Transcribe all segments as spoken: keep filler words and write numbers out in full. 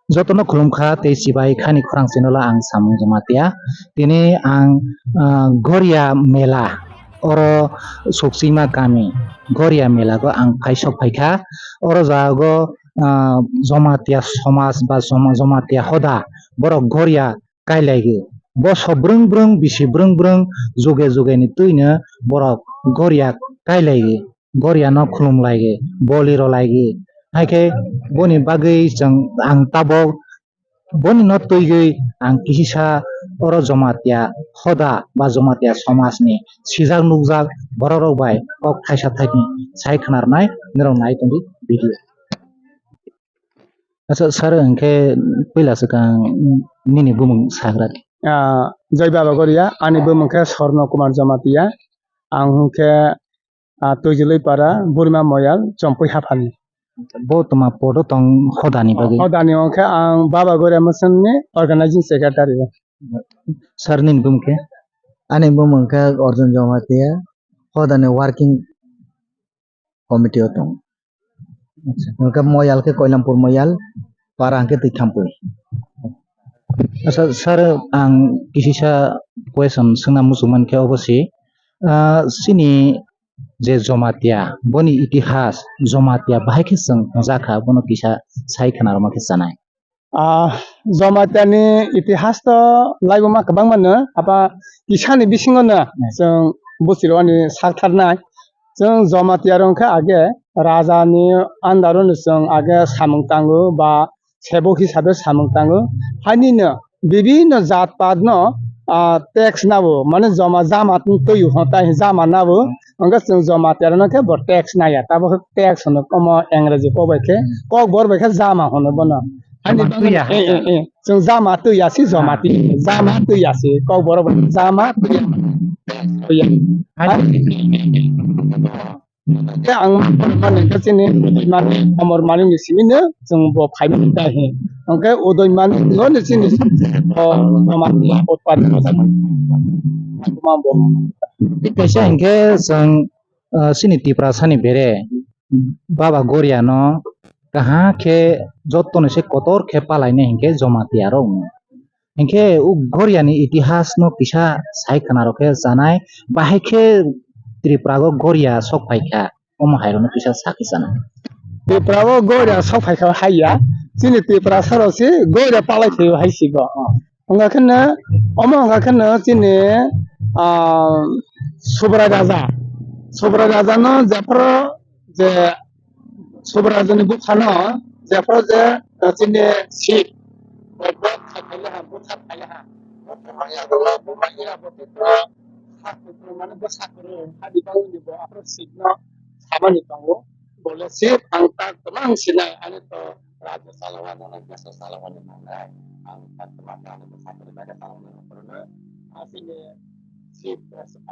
Jotono khulumkha tei chibai khani khorang channel o ang Samung Jamatia. Tini ang, ah, Goria Mela, oro Sukchima kami Goria Mela go ang phai sok phaikha. Oro jago, ah, Jamatia somaj ba Joma-, Jamatia hoda borok Goria kailaigo. Boso brwng brwng, bisi brwng brwng, juge juge ni twino borok Goria kailaigo. Goria no khulum laigo, boli rw laigo. Hai khe boni bagwi chwng, ang tabok boni no twigwi ang kisisa oro Jamatia hoda ba Jamatia somaj ni sijak nukjak borok rok bai kok thaisa thaini sai khna rwnai, norok nai tongdi video. Acha, sir, hwnkhe puila swkang nini bumung sagra di. Ah, Jai Baba Goria, ani bumung khe Sorno Kumar Jamatia. Ang hwnkhe, ah, Twijlwi Para, Burma Moyal, Chompui Haphani. Bo toma podo tong hodani bagwi? Hodani hwnkhe ang Baba Goria Mission ni organizing secretary. Sir, nini bumung khe? Ani bumung khe Arjun Jamatia, hodani working committee o tongo. Acha. Hwnkhe Moyal khe Koilampur Moyal, para hwnkhe Twithampui. Acha, sir, ang kisisa question swngna muchung mankhe obo se, ah, chini je Jamatia, boni itihas, Jamatia bahai khe chwng hwnjakha, bono kisa sai khna rwma khe chanai. Ah, Jamatia ni itihas to laibuma kwbangma no, aba kisani bisingo no Hmm. chwng buchirwani saktharnai. Chwng Jamatia rok khe age raja ni under o no chwng age samung tango ba sebok hisabe samung tango. Haini no bibinno jat pat no, ah, tax nabo, mane joma jama twi ho tai jama nabo. Hwnkhe chwng Jamatia rok no khe bo tax naya, tabo khe tax hono omo Engraji kok bai khe, Hmm. Kokborok bai khe jama hono bono. Ani Jama bangwi twi ya. Eh, eh, eh. Chwng jama twi ya si jama twi. Jama twi ya si. Kokborok bai jama twi ya. Twi ya. Ani Khe ang mani khe chini mani Amor Manik ni simi no chwng bo phai mani ta he. Hwnkhe Udoy Manik no ni chini o jama twi ya. Kaisa hwnkhe chwng, ah, chini Tiprasa ni bere Baba Goria no kaham khe joto ni se kotor khe palai nai hinkhe Jamatia rok wng. Hinkhe o Goria ni itihas no kisa sai khna rok khe chanai, bahai khe Tripura o Goria sok pai kha, omo hai rok no kisa sa khe chanai. Tripura o Goria sok pai kha hai ya, chini Tiprasa rok se Goria palai thai hai si bo. Wngkha khe no, omo wngkha khe no chini, ah, Subrai Raja. Subrai Raja no jephuru je Subrai Raja ni bwkha no jephuru je, ah, chini Sib, bo, bo khaikhaile ha, bwthar khaile ha. Bo khaimaya rok, bo maya bo tei bo ha kutung mane bwsa kwrwi, ha bibang ni bo aphuru Sib no samani tongo. Bo le Sib ang tak twmang sinai ani to Rajya chalao nang nai, desa chalao nang nai. Ang tak tama khe ani bwkha kwrwi bai khe chalao nang phuru no. Asini Sib,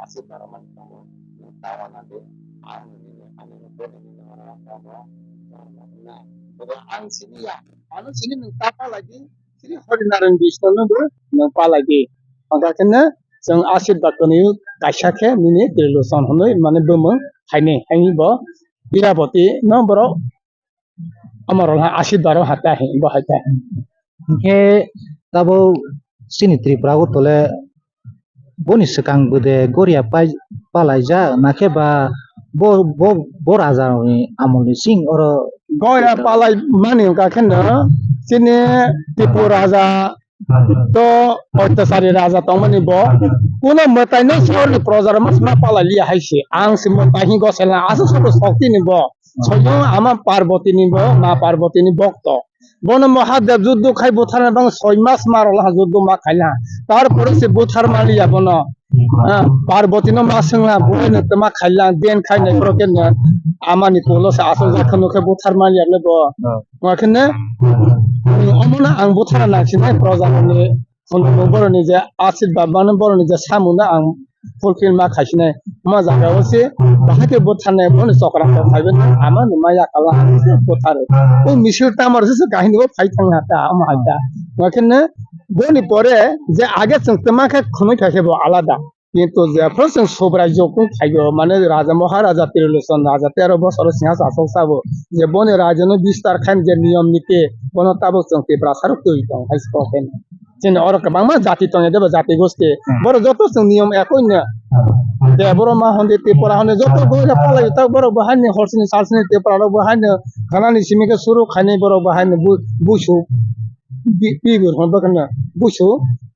Asib baromani tongo. Nwng ta wana di. Ang nini, ani bwrwi nini oro tongo. Tongo na. Bobo ang sini ya. Ano sini nwng ta palai di. Sini Hari Narayan Bishnu no bo nwng palai di. Hwnkha khe no chwng Asib ba kwnwi kaisa khe nini triloson hwnwi mane bumung haini. Haini bo Iraboti no borok Amar rok ha Asib baro ha ta hi bo hai ta. Hinkhe tabuk chini Tripura o tole boni swkang bwde Goria pai-, palaijak nakhe ba bo, bo, bo raja ni amol ni sing oro Goria palai mani wngkha khe no chini Tipur raja to oitachari raja tongmani bo kuno mwtai no sorni proja rok ma palai liya hai se ang se mwtai hi gosel na aswk sok sokti ni bo. Soyong ama Parvati ni bo, ma Parvati ni bokto. Bono Mahadev juddo khai butharna bang soi mas ma rok laha juddo ma khaina. Tarpore se buthar maliya bono. Ah, Parvati no ma swngla, bo no tma khaila, den khai nai pro ken ama ni polo sa asal ja khano khe buthar maliya le bo. Wa khne, omo na ang buthar na sinai proja ni Hwnwi boroni je ashirbad mano, boroni je samungno ang fulfill ma khaisinai. Omo jaga o se bahai khe bwtharnai, bono chokra kok phaibai, amani ma yakala se bwtharo. O misil tamar se kahini o phai thang ha ta, omo hai ta. Omo khe no boni pore je age chwng twma khe khwnwi thai khe bo alada. Kintu jephru chwng Subrai jukung phaio, mane Raja Maharaja Trilochon Raja tero bosoro singhasan achuk sabo, je boni rajano bistar khain je niyom niti, bono tabuk chwng Tiprasa rok twi tong hai se kok khe. Chini oro kwbangma jati tongya deba jati gosti. Hmm. Borok joto chwng niyom ekoi no. De borok ma hondi Tripura hondi joto goira palai ta borok bo haini horsini salsini Tripura rok bo haino khanani simi khe suru khaini borok bo haino bu-, busu. Bi-, bibir hwn bo kheno busu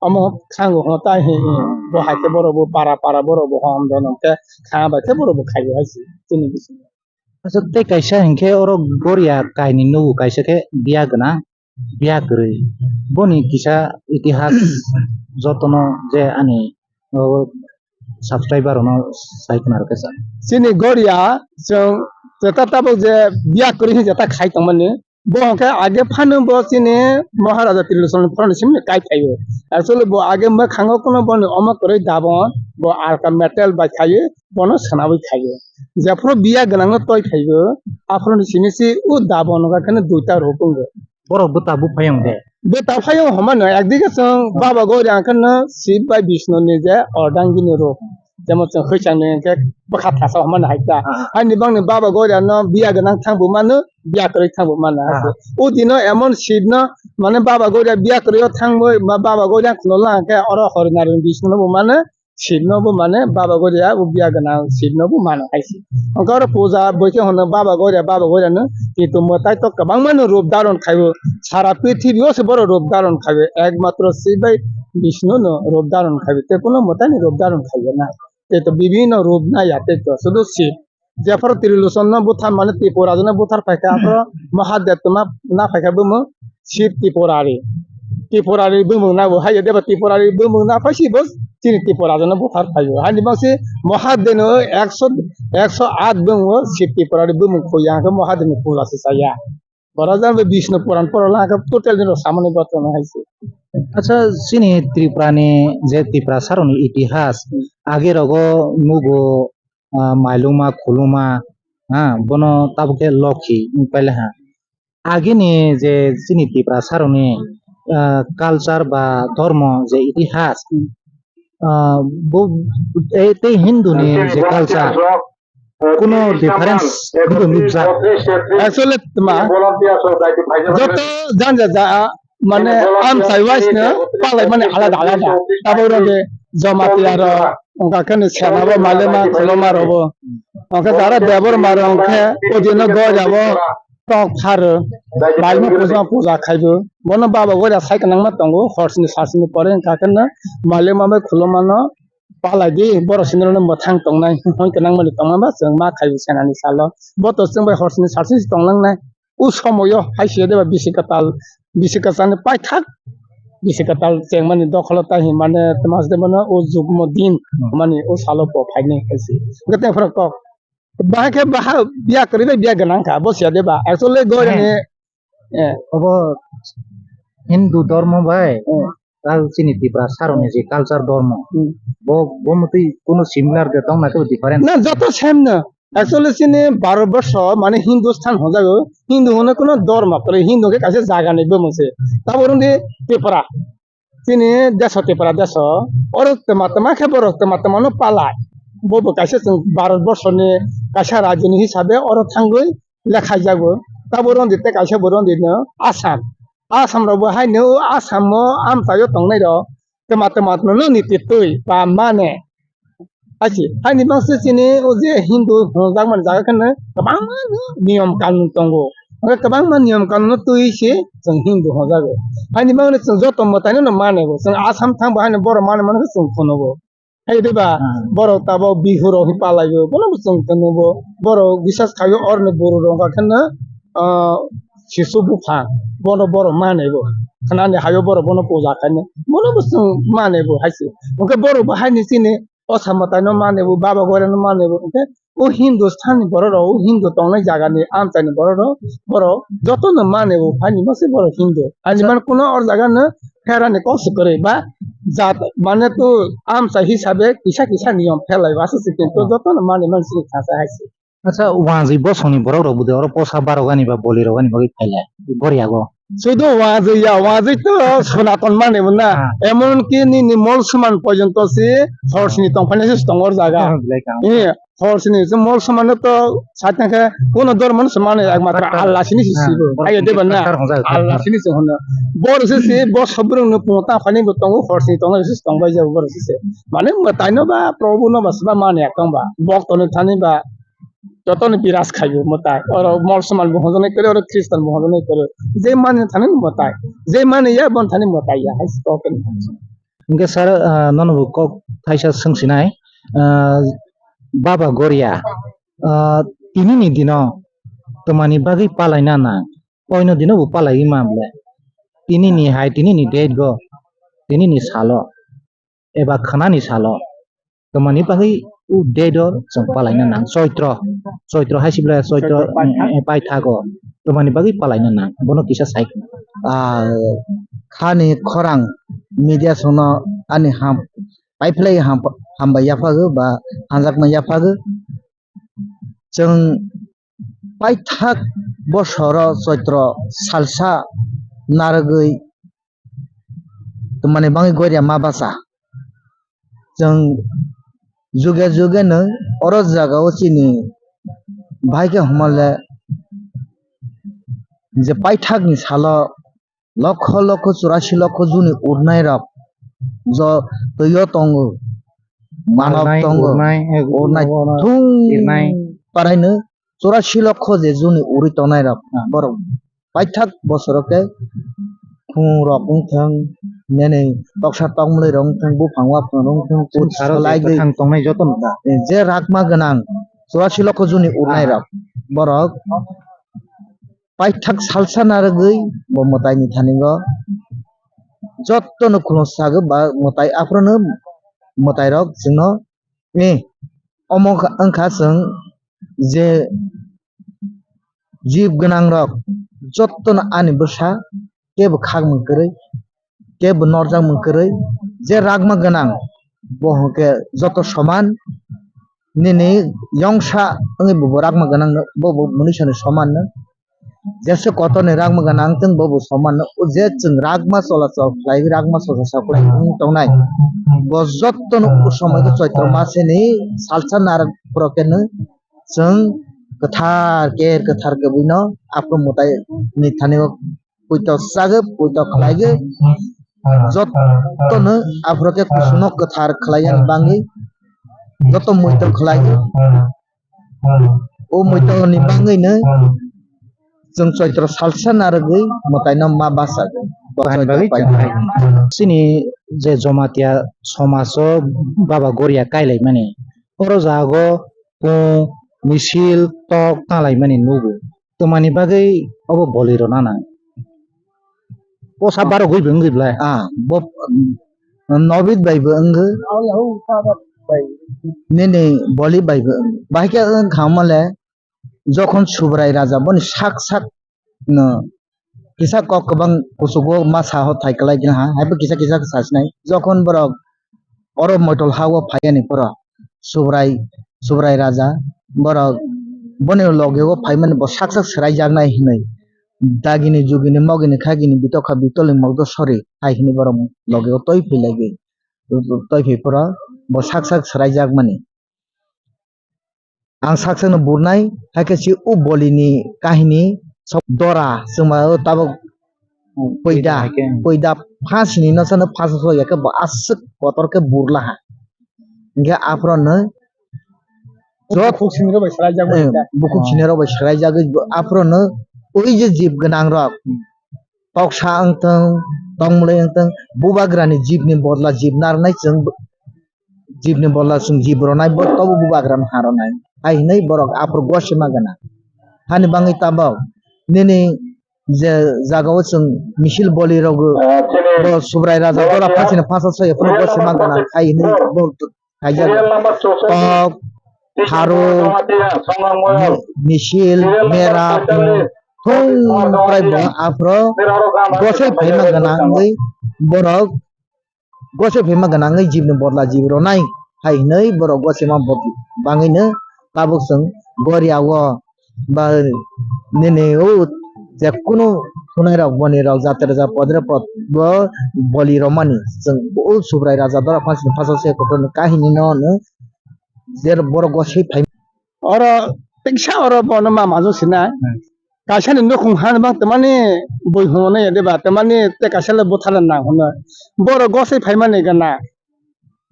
omo thango hwn tai hi, hi. Bo hai khe borok bo para para borok bo hom dono khe kha bai khe borok bo khaio hai se chini bisingo. Acha tei kaisa hinkhe oro Goria kaini nugo kaisa khe biya gwnang, biya kwrwi. Boni kisa itihas jotono je ani o subscriber rokno sai khna rwkhe sa. Chini Goria chwng jeta tabuk je biya kwrwi hinwi jeta khai tongmani. Bo hwnkhe age phano bo chini Maharaja Trilochon ni phano simi kai phaio. Actually bo age mwkhango kuno boni omo kwrwi dabon bo alka metal bai khaio, bono swnawi khaio. Jephru biya gwnangno toi phaio, aphuru ni simi si o dabon hwnkha kheno duita rw pungo. Borok bwta buphayung de. Bwta phayung hwnmano ekdige chwng Baba Goria hwnkhe no Shiv bai Vishnu ni je ordangini rok. Jemon chwng khwichang ni hwnkhe bwkha thasa hwnmano hai ta. Ah. Haini bangni Baba Goria no biya gwnang thang bo mano, biya kwrwi thang bo mano. Ah. O dino emon Shiv no mane Baba Goria biya kwrwi o thang bo, ma Baba Goria khno lang khe oro Horinari Vishnu no bo mano. Shiv no bo mane Baba Goria bo biya gwnang Shiv no bo mano hai se. Hwnkhe oro puja boi khe hono Baba Goria, Baba Goria no, kintu mwtai to kwbangma no rup dharon khaio. Sara prithibi o se borok rup dharon khaio. Ekmatro Shiv bai Vishnu no rup dharon khaio. Tei kuno mwtai ni rup dharon khaio na. Tei to bibhinno rup naiya tei to sudu Shiv. Jephru Trilochon no buthar mane Tripura rajano buthar phaikha, aphuru Mahadev tongma na phaikha bumung Shiv Tripurari. Tripurari bumung na bo hai deba Tripurari bumung na phaisi bo chini Tripura rajano buthar phaio. Haini bangsi Mahadev no ekso, ekso aat bumung o Shiv Tripurari bumung khuya hwnkhe Mahadev ni puja se chaya. Bora jan bo Vishnu Puran poro lang khe total ni rok samani botong hai se. Acha chini Tripura ni je Tiprasa rok ni itihas age rogo nugo ah, mailuma, khuluma, ah, bono tabuk khe Lokhi wng paile ha. Agini je chini Tiprasa rokni, ah, culture ba dhormo je itihas, ah, bo, eh, tei Hindu ni je culture, kuno difference hinwi nukjak. Actually, tma, joto janja ja, mane amchai wise no palai mani alada alada. Abo rok de Jamatia rok, wngkha khe ni Sena bo, Malema, Khuluma rok bo. Wngkha jara Debbarma rok wngkhe o dino Goria bo tok pharo. Malema puja, puja khai bo. Bono Baba Goria sai kwbangma tongo, horsini salsini pore wngkha khe no Malema bai Khuluma no palai di, borok sini rok no mwthang tongnai, hwn kwbangma ni tongma ba chwng ma khai bo Senani salo. Bo to chwng bai horsini salsini tonglangnai. O somoyo hai se deba bisi kwtal, bisi kwchalni paithak, bisi kwtal chengmani dokholo tai hinmani tmas de bono o jugmo din Hmm. mani o salo po phaini hai se. Hwnkhe tei phano kok. Bahai khe baha biya kwrwi bai biya gwnang kha, bo siya deba. Actually, goirani, Hmm. eh. Obo Hindu dhormo bai Hmm. Kal chini Tiprasa rokni je culture dormo, Hmm. bo, bo motwi kuno similar de tong na khe different? Na, joto same no. Actually, chini Bharat borsho, mane Hindustan hwnjago. Hindu hwnwi kuno dormo kwrwi, Hindu khe kaisa jaga ni bumung se. Tabuk wng di Tripura. Chini deso Tripura deso. Oro twma twma khe borok twma twma no palai. Bo bo kaisa chwng Bharat borsho ni kaisa rajyo ni hisabe oro thangwi lekha jago. Tabuk rondit tei kaisa bo rondit no Assam. Assam rok bo haino Assam o amchai o tongnai rok twma twma no niti twi ba mane. Achi, haini bangsa chini o je Hindu hwnjakmani jaga kheno kwbangma no niyom kanun tongo. Hwnkhe kwbangma niyom kanun no twi se chwng Hindu hwnjago. Haini bangsa chwng joto mwtai no mane bo. Chwng Assam thang bo haino borok mane mane khe chwng phunugo. Hai diba? Hmm. Borok tabok Bihu rok hi palaibo, bono bo chwng tongbo. Borok bisas khaio orni buru rok wngkha kheno, ah, sisu buphang, bono borok manebo. Khnani haio borok bono puja khaino, bono bo chwng manebo hai se. Hwnkhe borok bo haini chini o samataino manebo, Baba Goirano manebo. Hwnkhe o Hindustani borok rok, o Hindu tongnai jagani amchaini borok rok, borok jotono manebo, haini mase borok Hindu. Ani man kuno or jagano pherani kok se kwrwi ba jat mane to amchai hisabe kisa kisa niyom pherlai ba se kintu jotono mani man sini khasa hai se. Acha, wanjwi bosongni borok rok bwdwi oro posa barogani ba bolirogani bagwi phailai Goriago. Sudu wajwi ya, wajwi to Sonaton mani bo na. Ah. Emon ki nini mol sman porjonto si hor sini tongphani se tongo o jaga. Ah, belai kaham. Eh, hor sini se mol sman to satang khe kono dormo se mani ekmatro Kotha. Allah sini si Ah, sibo. Ayo deba na. Kotha hwnjak, Allah kotha. Sini se hono. Bor se si bo sobrung no pungo ta phani bo tongo hor sini tongo se tongbai jago bor se se. Mane mwtai no ba, Probu no ba, sba mani ya tong ba. Bok to no thani ba. Joto ni biras khaio mwtai. Oro Musulman bo hono nai kore, oro Christian bo hono nai kore. Je mani thani mwtai. Je mani ya bon thani mwtai ya. Hai se kok ni. Hingke sir, ah, nono bo kok thaisa swngsinai. Ah, Baba Goria, ah, tini ni dino twmani bagwi palaina nang? Poino dino bo palaiwi ma ble. Tini ni hai, tini ni date go, tini ni salo, eba khwnani salo. Twmani bagwi o date o chwng palaina nang? Choitro, Choitro hai sibla Choitro, Choitro paithak. Eh, eh, paithago. Twmani bagwi palaina nang? Bono kisa sai. Ah, khani khorang media sono ani ham, paiphlai ham, hambai yaphago ba hanjakma yaphago. Chwng paithak bosoro Choitro salsa narwgwi twmani bagwi Goria ma bacha. Chwng juge juge no oro jaga o chini bahai khe hwnmale je paithak ni salo lokho lokho churasi lokho juni urnai rok jo twi o tongo, manok tongo, urnai, eh, urnai urnai, thung irnai. Parai no churasi lokho je juni uri tongnai rok, ah, borok paithak bosoro khe khung rok wng thang, nini toksa tokmwlwi rok wng thang, buphang waphang rok wng thang, chwng saro je salai gwi kwthang tongnai jotono da. Eh, je rakma gwnang churasi lokho juni urnai rok, ah, borok paithak salsa narwgwi bo mwtai ni thani o jotono khulumsago ba mwtai aphuru no mwtai rok chwngno, eh, omo wngkha, wngkha chwng je jib gwnang rok jotono ani bwsa kebo khakmung kwrwi, kebo norjakmung kwrwi, je rakma gwnang bo hwnkhe joto soman, nini yongsa wngwi bo, bo rakma gwnang no, bo, bo mwnwi sano soman no. Jesa kotor ni rakma gwnang tong bo, bo soman no. O je chwng rakma chola chol khlai, rakma chola chol khlai wng tongnai, bo joto no o somoi khe Choitro maseni salsa narwk phuru khe no chwng kwthar khe, kwthar khe bwino aphuru mwtai ni thani o puito chagwi, puito khlaigwi, jotono aphuru khe kusuno kwthar khlai yani bangwi joto muitok khlaigwi. O muitok ni bangwino chwng Choitro salsa narwgwi mwtaino ma bachago. Chini je Jomatia somajo Baba Goria kailaimani, oro jago pung misil tok talaimani nugo. Twmani bagwi obo boli rwna nang? Posa barogwi bo wngwi belai. Ah, bo, mm, Nobit bai bo wngwi. Nini boli bai bo wngwi. Bahai khe wngkha mole, jokhon Subrai raja boni sak sak no kisa kok kwbang kuchugo ma sa ho thai kwlai khe ha, haibo kisa kisa khe sa sinai. Jokhon borok oro moitol ha o phai yani phoro Subrai, Subrai raja borok boni loge o phai mani bo sak sak swrai jak nai hinwi dagini jugini mogini khagini bitokha bitoli mokdo sori hai hinwi borok loge o toi phai lai gwi, toi phai phoro bo sak sak swrai jak mani. Ang sak sakno burnai, hai khe si o bolini kahini sok dora, chwngma o tabuk poida, poida hai khe. Poida phasini no sano phasa so ya khe bo aswk kotor khe burla ha. Hinkhe aphuru no jot bukhuk siniro bai swlaijak bai eh, da. Bukhuk siniro bai swlaijagwi aphuru no ui je jib gwnang rok toksa wngthung, tongmwlwi wngthung, bubagrani jibni bodla jib narwnai chwng jibni bola chwng jib rwnai bo tobo bubagrano ha rwnai. Hai hwnwi borok aphuru gosima gwnang. Hani bangwi tabok nini je jagao chwng misil boli rwgo bo Subrai raja dora phasini phasa soya phuru gosima gwnang hai hwnwi bo khaijak. Tok, haruk, mi-, misil, mera, thung, thung, prai bo aphuru gosai phaima gwnang wngwi borok gose phaima gwnang wngwi jibni bodla jib rwnai hai hwnwi borok gosima bangwino tabuk chwng Goria o ba nini o jekunu Khunai rok boni rok jatra ja podre pod bo boli romani. Chwng o Subrai raja dora phansini phaso se kotor ni kahini no no. Je borok gosai phai. Oro teksa oro bono mama jo sinai. Hmm. Kaisa ni nukhung han bang tamani bui hono ya deba tamani te kaisa le buthar nang hono. Borok gosai phai mani gana.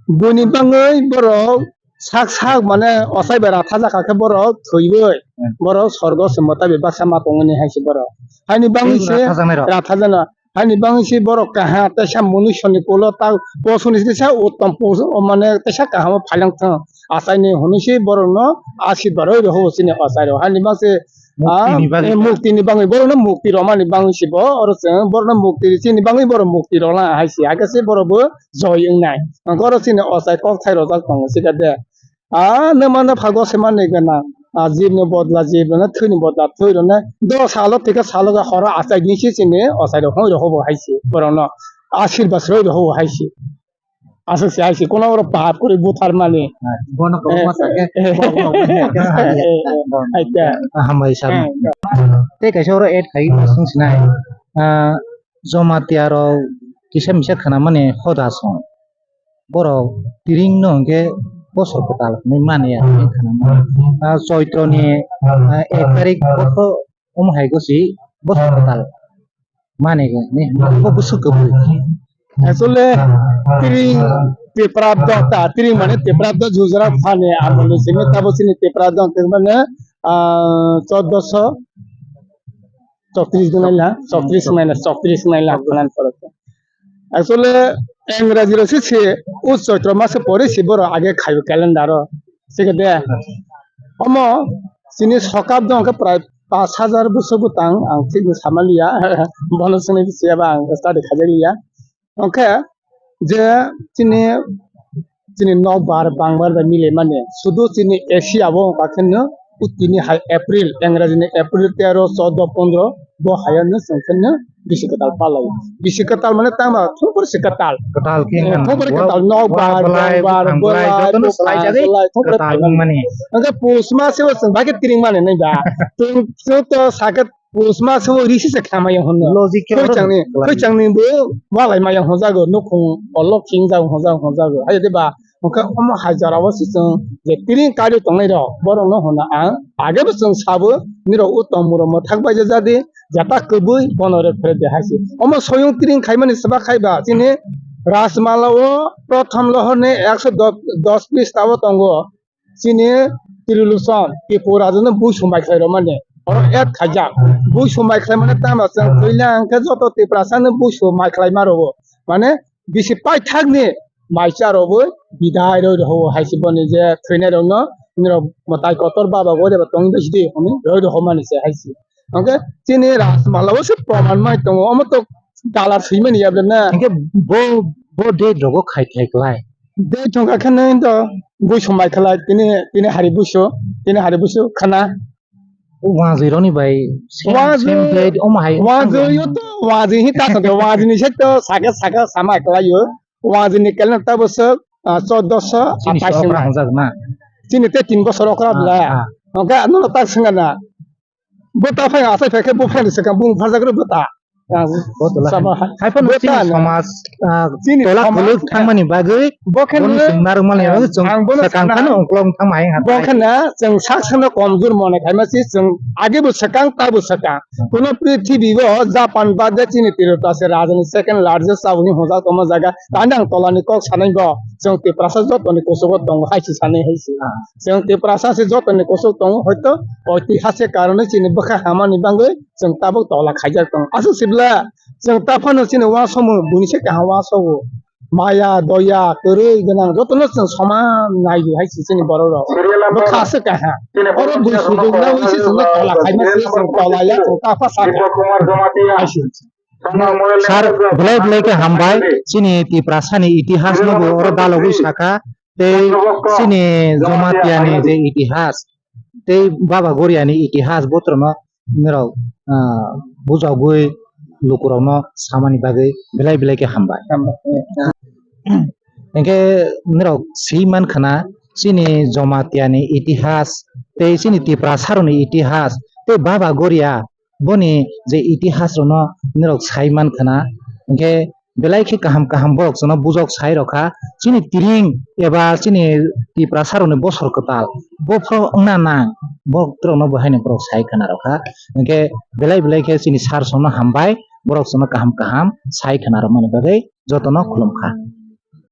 Buini bangwi borok sak sak mane ochai bai ratha jakha khe borok thwiwi Hmm. borok sorgo se motabi baksa ma tongmani hai se borok. Haini bangwi Tei se ratha jaknai rok. ratha jana. Haini bangwi se borok kaha teisa munushoni kulo ta posoni teisa uttom pos-, mane teisa kaham o phaileng thang. Achaini hwnwi se borokno asirbar rwi rw chini ochai rok. Haini bangwi se Mukti ah, ni bagwi eh, ka. Mukti ni bangwi, borokno mukti romani bangwi si bo, oro chwng borokno mukti ri chini bangwi borok mukti rok lang hai si, hakhe se borok bo joy wngnai. Ang oro chini ochai kok thai rojak tongo, sikha de. Ah, nw mano phago se mani gana. Ah, jib no bodla jib, no thwi ni bodla thwi, no do salo thika salo ga horo achai ni si chini ochai rok hoi rok hobo hai si, borokno asirbar roi rok hobo hai si. Aswk se hai se, kono oro pap kwrwi buthar mani. Bono kwbangma sakhe, eh, kok rok wngya khe sakya. Eh, eh, eh, aita. Hambai sir. Eh, tei kaisa oro add khai swng sinai. Ah, Jomatia rok kisa misa khana mani hoda song. Borok tiring no hwnkhe bosor kwtal hinwi mani ya, hinwi khana mani. Ah, Choitro ni, ah, ek tarik bosor omo hai gosi bosor kwtal mani go ni bo bwswk kwbwi. Actually, tiring Tipra dota, tiring mane Tipra do jujra phani amoni simi tabo chini Tipra do tengmane, ah, chordoso chowtris din aila, chowtris mane chowtris mane aila plan korok. Actually, Engraji rok se se o Choitro masa pore se borok age khaio calendar o. Sikhe de. Omo chini sokap dong khe prai pash hajar bwswk bwtang ang thik no sama liya. Bono swngwi bisi eba ang study khaijak liya. Hwnkhe je chini, chini nokbar bangbar bai mile mani sudu chini Asia o wngkha khe no o tini hai April, Engraji ni April tero, chordo, pondro bo hai no chwng khe no bisi kwtal palai. Bisi kwtal mane tamo thungpor se kwtal. Kwtal khe Eh, wngkha thungpor wa-, kwtal, nokbar, wa belai, bongbar, buphang belai, belai, jotono bupha, swlaijagwi belai, thungpor kwtal kwtal. Wngmani. Hwnkhe pus mas o chwng bai khe tiring mani nai ba. Chwng, chwng to sakhe pus mas o risi se khamaya hwnno. Logic khe oro Khwichangni, kwlai. Khwichangni bo walai maya hwnjago, nukhung olok khingjago, hwnjago, hwnjago. Hai de ba, hwnkhe omo hai jora o se chwng je tiring kari tongnai rok, borok no hwnna ang age bo chwng sabo, nirok o tongmung rok mwthak bai jadi, jata kwbwi bono rek phre de hai se. Omo soyung tiring khaimani swbak khai ba, chini Rajmala o prothom lohor ni ekso dos, dos pista o tongo. Chini Triluson, Tripura rajani buisu maikhlai romani, oro add khaijak. Buisu maikhlai mane tamo chwng thwina hwnkhe joto Tiprasani buisu maikhlai ma rwo. Mane bisi paithakni maicha rwo bidai roi rwo hai se boni je thwinai rokno, nirok mwtai kotor baba goreba tongwi bisi di hwnwi roi rwo mani se hai se. Hwnkhe chini Rajmala o se proman mai tongo, omo to galar swimani ya na. Hwnkhe bo, bo date rogo khai khai klai. Date thongkha khe nini to buisu mai khlai, tini, tini hari buisu, tini hari buisu khana. O wajwi roni bai same, wajwi, same date omo hai wajwi yo to, wajwi hi ta to, wajwi ni se to saka saka sama klai yo. Wajwi ni calendar ta bwswk, ah, chordoso chini athais okra no. Hangjak na. Chini te tin bosor okra bla. Ah. Hwnkhe ano tak swnga na. Bota phai asai phai khe bo phai ni swkang bung pharjak rw bota. Bota la. Sama hai. Hai phano bota chini na. Somaj, ah, chini tola somaj khuluk na. Thangmani bagwi bo khe bono no, chwng narwkmani bagwi chwng ang bono swkang sana. Phano ongklong thangma hai ha. Bo khe na chwng sak sakno komjor mone khaima si chwng age bo swkang ta bo swkang. Hmm. Kuno prithibi o Japan bade chini Tirota se rajani second largest tabuk ni hwnjak tongma jaga. Tani ang tola ni kok sanai bo chwng Tiprasa jotoni kusugo tongo hai si sanai hai si. Hmm. Chwng Tiprasa se jotoni kusuk tongo, hoito oitihasik karone chini bwkha hamani bagwi chwng tabuk tola khaijak tongo. Aswk sibla chwng taphano chini uansukmung buini se kaham uansugo. Maya, doya, kwrwi gwnang jotono chwng soman naiwi hai se chini borok rok. Bwkha se kaham. Oro bui suduk nawi se chwngno tola khaima se chwng tola ya chwng tapha saka. Hai se. Sir, belai belai khe hambai. Chini Tiprasani itihas no bo oro dalogwi saka. Tei chini Jamatia ni je itihas, tei Baba Goria ni itihas, botrono norok, ah, bujagwi lukurokno samani bagwi belai belai khe hambai. Hambai. Hinkhe norok swi mankha na, chini Jamatia ni itihas, tei chini Tiprasa rokni itihas, tei Baba Goria, boni je itihas rokno norok sai man khana, hwnkhe belai khe kaham kaham borok chwngno bujok sai rokha. Chini tiring eba chini Tiprasa rokni bosor kwtal bophro wngna nang, borok borokno bo haino borok sai khana rokha. Hwnkhe belai belai khe chini sir songno hambai, borok chwngno kaham kaham sai khana rwmani bagwi jotono khulumkha.